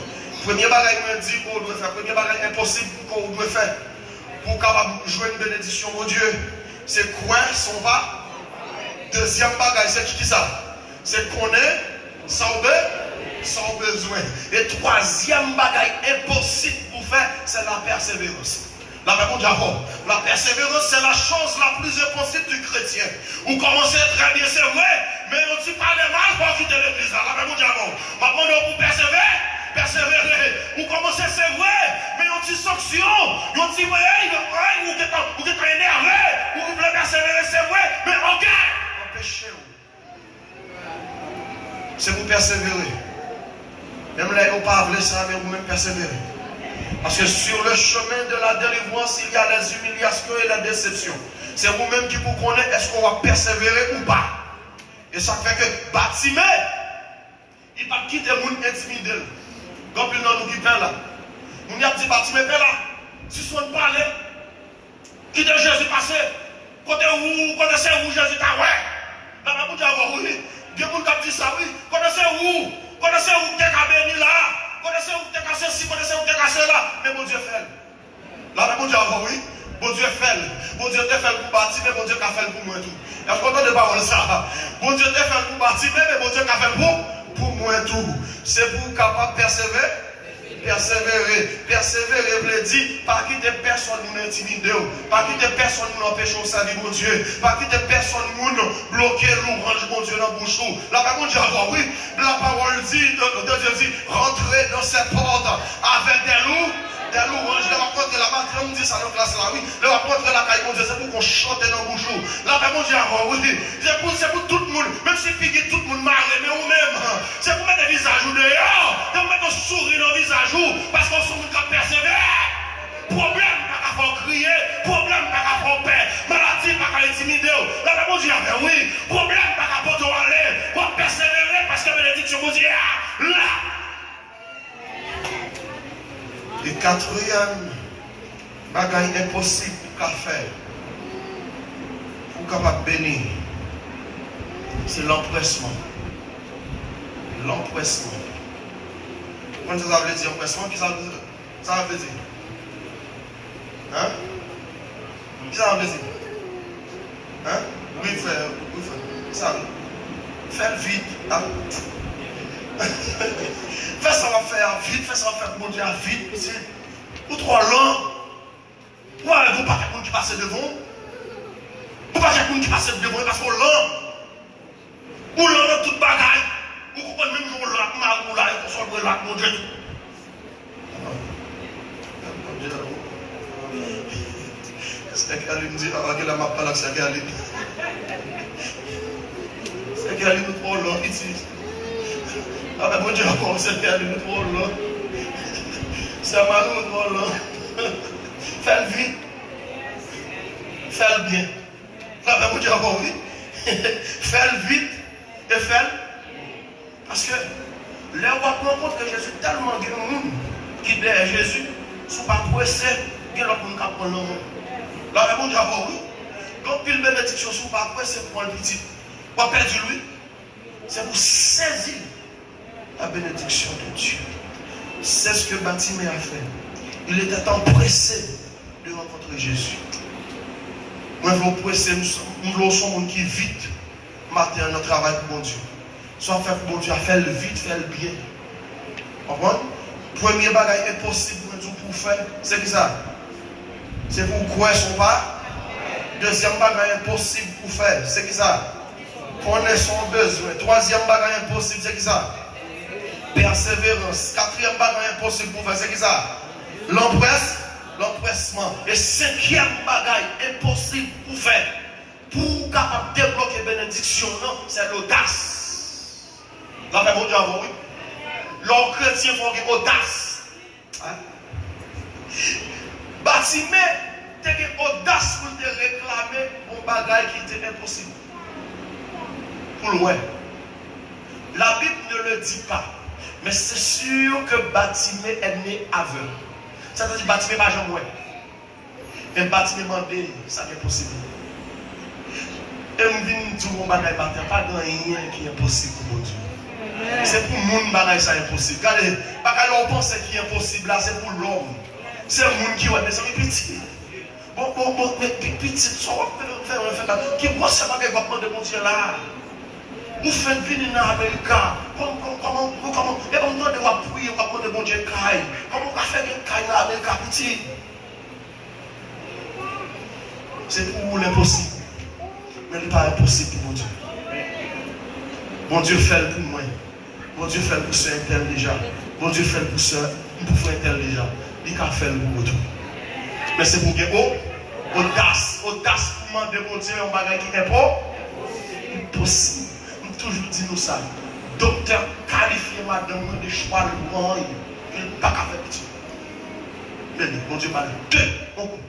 Premye bagay mwen di ke w dwe fè. Premye bagay enposib ke w dwe fè pou w kapab jwenn benediksyon Bondye, se kwè san w pa. Dezyèm bagay, se ki sa? Se konnen sa w be-, sa w bezwen. E twazyèm bagay enposib pou w fè, se lapèseverans. Lapè Bondye avè w. La persévérance, c'est la chose la plus impossible du chrétien. Ou kòmanse trè byen, se vre, men yon ti pale mal, fò w kite legliz la. Lapè Bondye avè w. M ap mande w pou w pèsevere, pèsevere. Ou kòmanse, se vre, men yon ti sanksyon, yon ti, ey, ey, ou gentan, ou gentan enève, ou vle pèsevere, se vre, men ògèy anpeche w. Se pou pèsevere. Menm lè yo pa vle sa, men ou menm pèsevere. Paske sur le chemin de la délivrance, il y a les humiliations et les déceptions. Se ou menm ki pou konnen èske w ap pèsevere ou pa. E sa k fè ke Batime, li pa t kite moun entimide l. Gen anpil nan nou ki pè la. Moun y ap di Batime pè la. Sispann pale. Kite Jezi pase. Kote ou, kote se ou Jezi ta wè. Lapè Bondye avè w, wi. Gen moun k ap di sa, wi. Kote se ou, kote se ou k te ka beni la. Kote se ou k te ka sesi, kote se ou k te ka sela. Men Bondye fè l. Lapè Bondye avè w, wi. Bondye fè l. Bondye te fè l pou Batime, Bondye ka fè l pou mwen tou. Èske w tande pawòl sa? Bondye te fè l pou Batime, men Bondye ka fè l pou, pou mwen tou. Se pou w kapab pèsevere. Pèsevere. Pèsevere vle di pa kite pèsonn moun entimide w. Pa kite pèsonn moun anpeche w sèvi Bondye. Pa kite pèsonn moun bloke louwanj Bondye nan bouch ou. Lapè Bondye avè w, wi. La parole dit, de, de Dieu dit, rentrez dans ses portes avec des lou-, des louanges. Lè w ap rantre la, maten an, m di sa nan klas la, wi. Lè w ap rantre lakay Bondye, se pou w gen yon chante nan bouch ou. Lapè Bondye avè w, wi. Se pou, se pou tout moun, menm si figi tout moun mare, men ou menm, se pou mete vizaj ou deyò, se pou mete yon souri nan vizaj ou, paske w se yon moun k ap pèsevere. Pwoblèm pa ka fè w kriye, pwoblèm pa ka fè w pè, maladi pa ka entimide w. Lapè Bondye avè w, wi. Pwoblèm pa ka pote w ale, w ap pèsevere, paske benediksyon Bondye a la. E katriyèm bagay enposib ou ka fè pou w kapab beni, se lanprèsman. Anprèsman. Ou konn sa sa vle di anprèsman? Ki sa, sa vle di? Hein? Ki sa sa vle di? Hein? Wi, frè, wi, frè. Ki sa vle? Fè l vit. Ah. Fè sa w ap fè a vit, fè sa w ap fè pou Bondye a vit, pitit. Ou twò lan. Ou pa wè gon pakèt moun ki pase devan w? Gon pakèt moun ki pase devan w, e paske w lan. Ou lan nan tout bagay. Ou konprann menm jan w lan ak mari w la, e konsa w dwe lan ak Bondye tou. Sè Kerline di, a, gen lè m ap pale ak sè Kerline. Sè Kerline, ou twò lan, pitit. Avèk Bondye ankò, sè Kerline, ou twò lan. Sè Marie, ou twò lan. Fè l vit. Fè l byen. Frapè Bondye ankò, wi. Fè l vit e fè l. Paske lè w ap rankontre Jezi, tèlman gen moun ki dèyè Jezi, si w pa prese, gen lòt moun k ap pran l nan men w. Frapè Bondye ankò, wi. Gen anpil benediksyon, si w pa prese pran l pitit, w ap pèdi l, wi. C'est pour saisir la bénédiction de Dieu. C'est ce que Bartimée a fait. Il était empressé de rencontrer Jésus. Mwen vle w prese, m, m vle w se yon moun ki vit maten an nan travay pou Bondye. Sa w ap fè pou Bondye a, fè l vit, fè l byen. Konprann? Premye bagay enposib mwen di w pou w fè, se ki sa? Se pou w kwè san w pa. Dezyèm bagay enposib pou w fè, se ki sa? Konnen sa w bezwen. Twazyèm bagay enposib, se ki sa? Pèseverans. Katriyèm bagay enposib pou w fè, se ki sa? Lanprès, lanprèsman. E senkyèm bagay enposib pou w fè, pou w kapab debloke benediksyon w lan, se lodas. Lapè Bondye avè w, wi. Lè w kretyen, fò w gen odas. Hein? Batime te gen odas pou l te reklame yon bagay ki te enposib pou l wè. La Bible ne le dit pas, mais c'est sûr que Bartimée est né aveugle. Sa vle di Batime pa janm wè. Men Batime mande sa k enposib. E m vin di w yon bagay maten an, pa gen anyen ki enposib pou Bondye. Se pou moun bagay sa enposib. Gade, bagay la w panse ki enposib la, se pou lòm. Se moun ki wè, mezanmi, pitit. Bon, bon, bon, men pi-, pitit, sa w ap fè, fè, fè la? Ki gwosè bagay w ap mande Bondye la? Ou fenk vini nan Amerika. Kòm, kòm, kòman, kòman, e ban m tande w ap priye, w ap mande Bondye kay. Kòman w ka fè gen kay nan Amerika, pitit? Se pou ou l enposib. Men li pa enposib pou Bondye. Bondye fè l pou mwen. Bondye fè l pou sè entèl deja. Bondye fè l pou sè, pou frè entèl deja. Li ka fè l pou ou tou. Men se pou w gen o-, odas. Odas pou mande Bondye yon bagay ki enpo-, enposib. M toujou di nou sa. Doktè kalifye madanm mwen de chwa l pran, li pa ka fè pitit. Men Bondye ba l de yon kou.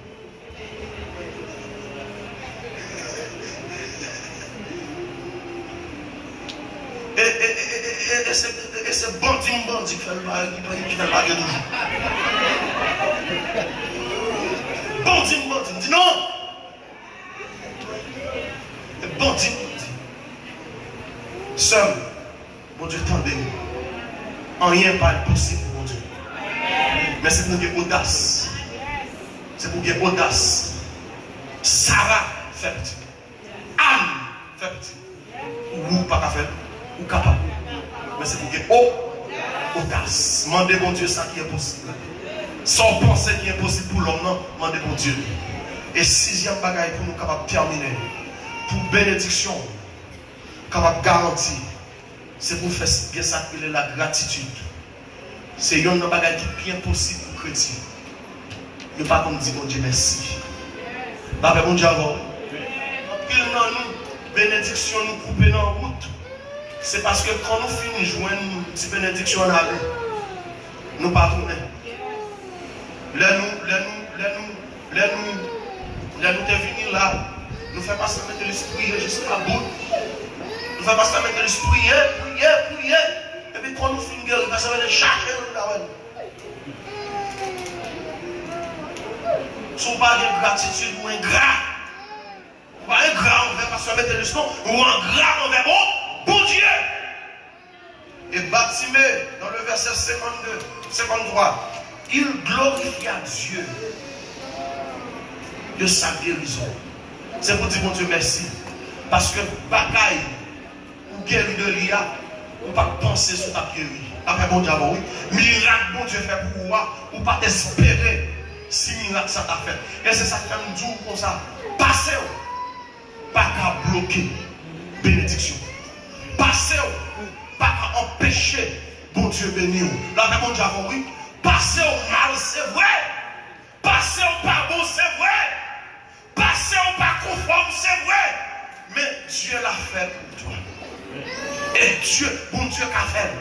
E, e, e, e, e, e se, e, e se bandi m bandi ki fè l pa, ki fè, ki fè l pa gen toujou. Bandi m bandi, m di non. E bandi m bandi. Sè m, Bondye tande m. Anyen pa enposib pou Bondye. Men se pou w gen odas. Se pou w gen odas. Sara fè pitit. Ann fè pitit. Ou pa ka fè l. Ou kapab. Men se pou w gen o-, odas. Mande Bondye sa ki enposib la. Sa w panse ki enposib pou lòm nan, mande Bondye li. E sizyèm bagay pou nou kapab tèmine, pou benediksyon kapab garanti, se pou fè gen sa k rele lagratitid. Se yonn nan bagay ki pi enposib pou kretyen. Yo pa konn di Bondye mèsi. Lapè Bondye avè w. Anpil nan nou, benediksyon nou koupe nan wout. Se paske kan nou fin jwenn ti benediksyon an ale, nou pa tounen. Lè nou, lè nou, lè nou, lè nou, lè nou te vini la, nou fè pastè Metelis priye jiska bout. Nou fè pastè Metelis priye, priye, priye. Epi kan nou fin geri, pastè Metelis chache nou, li pa wè nou. Si w pa gen gratitid, ou engra. Ou pa engra anvè pastè Metelis non, ou engra anvè Bon-, Bondye. E Timée, dans le verset cinquante-deux, cinquante-trois, il glorifia Dieu de sa guérison. Se pou di Bondye mèsi. Paske bagay ou geri de li a, ou pa t panse si w t ap geri. Lapè Bondye avè w, wi. Mirak Bondye fè pou ou a, ou pa t espere si mirak sa ta fèt. E se sa k fè m di w konsa, pase w pa ka bloke benediksyon. Pase w pa ka anpeche Bondye beni w. Lapè Bondye avè w, wi. Pase w mal, se vre. Pase w pa bon, se vre. Pase w pa konfòm, se vre. Men Dye l a fè pou ou. E Dye, Bondye ka fè l.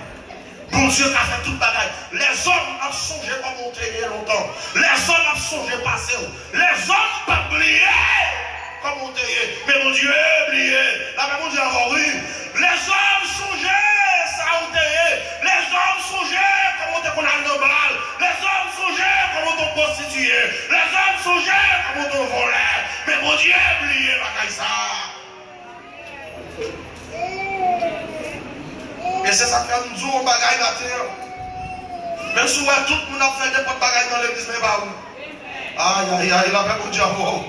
Bondye ka fè tout bagay. Lèzòm ap sonje kòman w te ye lontan. Lèzòm ap sonje pase w. Lèzòm p ap bliye kòman w te ye. Men Bondye bliye. Lapè Bondye avè w, wi. Lèzòm sonje sa ou te ye. Lèzòm sonje kòman w te konn al nan bal. Lèzòm sonje kòman w te pwostitiye. Lèzòm sonje kòman w te vòlè. Men Bondye bliye bagay sa a. E se sa k fè m di w yon bagay maten an. Menm si w wè tout moun ap fè nenpòt bagay nan legliz, men e pa ou. Ayayay, lapè Bondye avè w.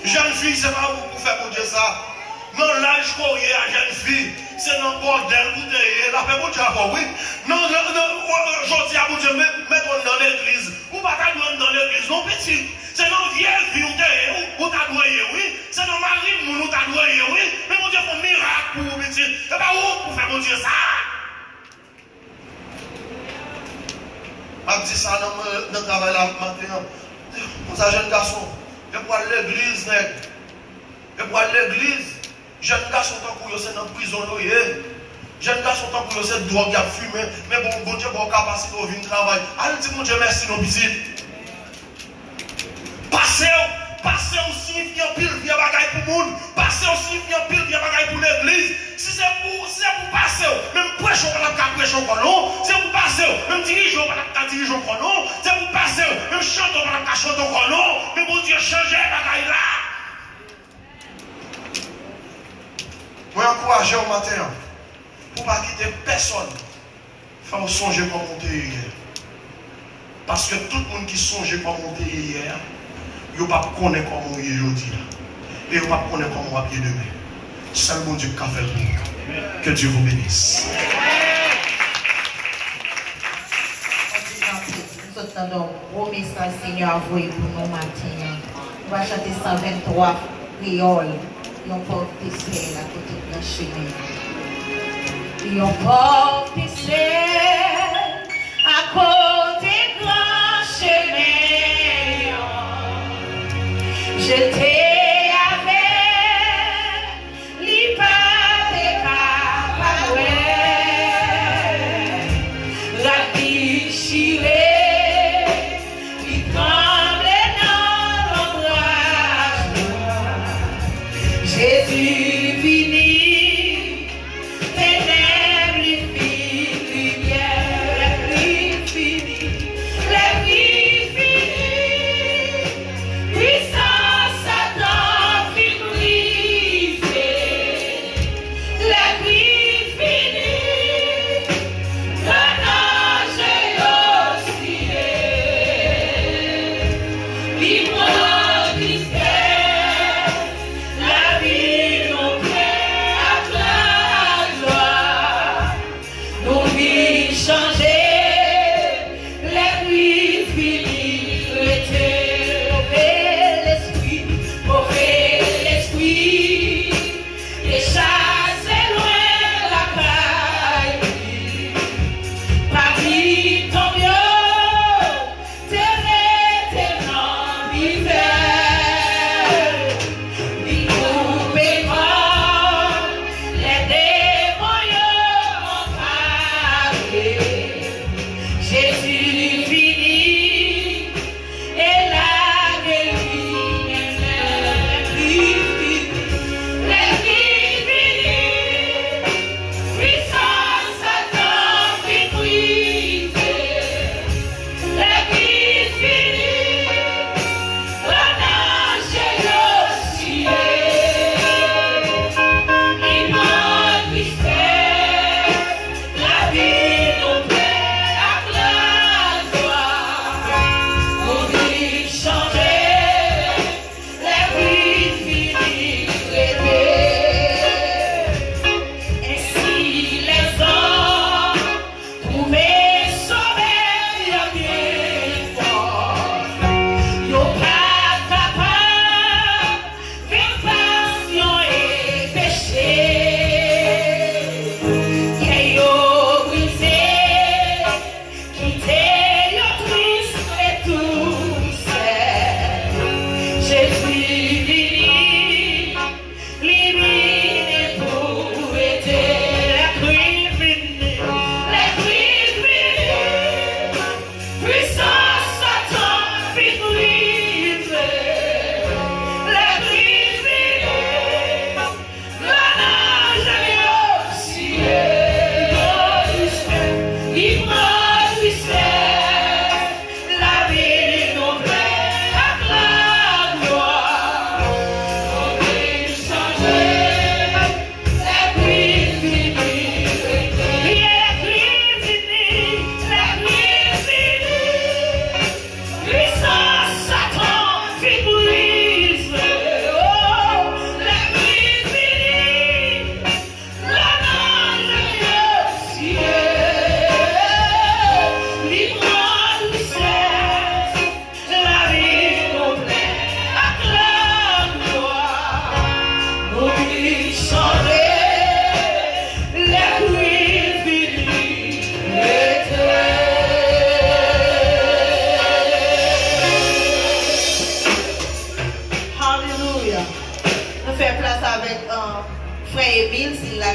Jèn fi, se pa ou pou fè Bondye sa. Nan laj ke w ye a, jèn fi, se nan bòdèl ou te ye. Lapè Bondye avè w, wi. Nan, nan, nan, jodi a, Bondye met, met w nan legliz. Ou pa ta dwe anndan legliz non, pitit. Se nan vye vi w te ye, ou, ou ta dwe ye, wi. Se nan mari moun ou ta dwe ye, wi. Men Bondye fè yon mirak pou ou, pitit. Se pa ou pou fè Bondye sa. M ap di sa nan, nan travay la maten an. Konsa, jèn gason, depi w al legliz, nèg. Depi w al legliz, jèn gason tankou yo se nan prizon yo ye. Jèn gason tankou yo se dwòg y ap fimen. Men bon, Bondye ba w kapasite w vin travay. Al di Bondye mèsi non, pitit. Pase w, pase w siyifi anpil vye bagay pou moun. Pase w siyifi anpil vye bagay pou legliz. Si se pou, si se pou pase w, menm preche w pa t ap ka preche ankò non. Se pou pase w, menm dirije w pa t ap ka dirije ankò non. Se pou pase w, menm chante w pa t ap ka chante ankò non. Men Bondye chanje bagay la. Mwen ankouraje w maten an pou w pa kite pèsonn fè w sonje kòman w te ye yè. Paske tout moun ki sonje kòman w te ye yè a, yo p ap konnen kòman w ye jodi a. E yo p ap konnen kòman w ap ye demen. Sèl Bondye ki ka fè l pou ou. Que Dieu vous bénisse. Anpil, anpil. Nou sot tande yon gwo mesaj Senyè a voye pou nou maten an. Nou va chante san venntwa kreyòl, yon pòv te sèl akote gran chemen an. Yon pòv te sèl akote gran chemen an. Je te avè Li pa te ka pa wè rad li chire, li tranble nan lonbraj la. Jezi vini, tenèb li fini.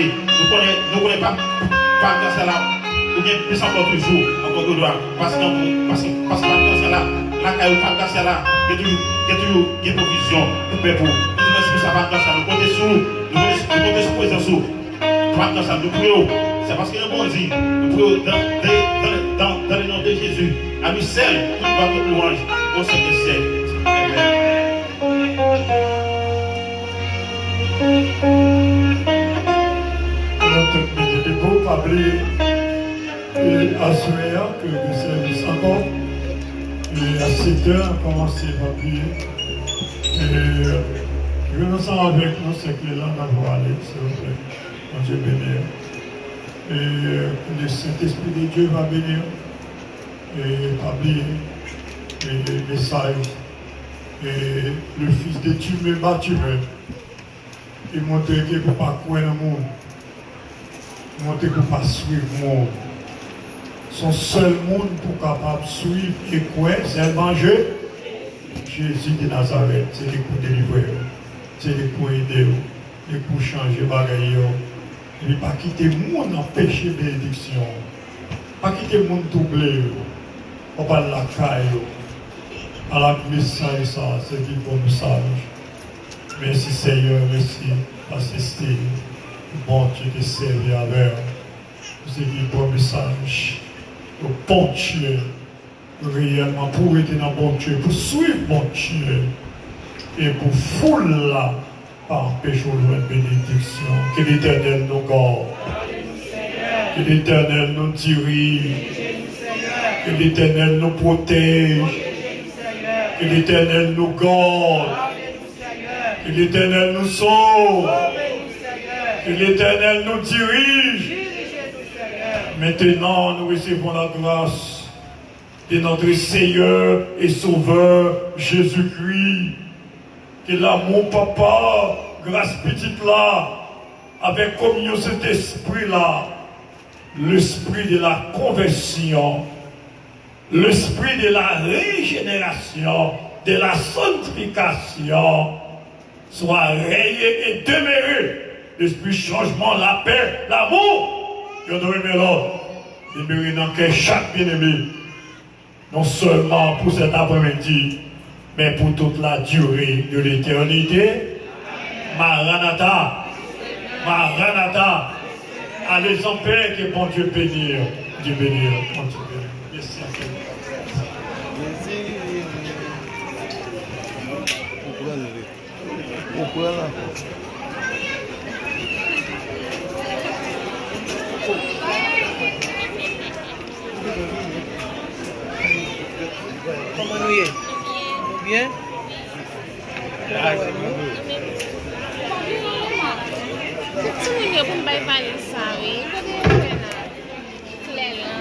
ale. Nou konnen, nou konnen pa, pa gras la, ou gen plis ankò toujou, ankò glwa. Paske, paske, paske pa gras la, lakay ou pa gras la, gen toujou, gen toujou, gen pwovizyon pou pèp ou. Nou di mèsi pou sa pa gras la, nou konte sou ou, nou konte, nou konte sou prezans ou. Patnè sa, nou priye w. Se paske nou Bondye, nou priye w dans, dans, dans, dans, dans le nom de Jésus. À lui seul, toute gloire, toute louange, au siècle des siècles. Amen. Nou tout mete debout, pa bliye, e aswè a, ke gen sèvis ankò. E a sèt è, kòmanse, pa bliye. E jwenn ansanm avèk nou, sèk li la, n ap prale, silvouplè. Bondye beni w. E le Saint-Esprit de Dieu va bénir. E pa bliye, e mesaj, e le fils de Timée Batime, e montre ke pou pa kwè nan moun, montre pou pa swiv moun. Se yon sèl moun pou kapab swiv e kwè, sèlman Je, Jezi de Nazarèt. Se li k pou delivre w, se li k pou ede w. Li pou chanje bagay yo. Epi pa kite moun anpeche benediksyon. Pa kite moun twouble yo. Ou pa lakay yo. Al ak mesaj sa, se ki bon mesaj. Mèsi Senyè, mèsi Pastè Steve. Bondye te sèvi avè w. Se ki bon mesaj. Bondye. Reyèlman, pou w rete nan Bondye, pou w swiv Bondye, e pou foul la pa anpeche w jwenn benediksyon. Ke Letènèl nou gade. Ke Letènèl nou dirije. Ke Letènèl nou pwoteje. Ke Letènèl nou gade. Ke Letènèl nou sove. Ke Letènèl nou dirije. Maintenant, nous recevons la grâce de notre Seigneur et Sauveur Jésus-Christ. Ke lanmou Papa, gras Pitit la, avèk kominyon Sentespri la, lespri de la konvèsyon, L'esprit de la régénération, de la sanctification soit règne et demeure. L'esprit changement, la paix, l'amour, youn renmen lòt, demere nan kè chak byeneme, non sèlman pou sèt aprèmidi, men pou tout la durée de l'éternité. Maranatha, Maranatha, allez en paix, que bon Dieu bénisse, Dieu bénisse, bon Dieu bénisse. Merci à tous. Ou pran l ankò. Kòman nou ye? Byen? Ti moun yo pou m bay valiz sa, wi. Kote yo fè la? Flè lan.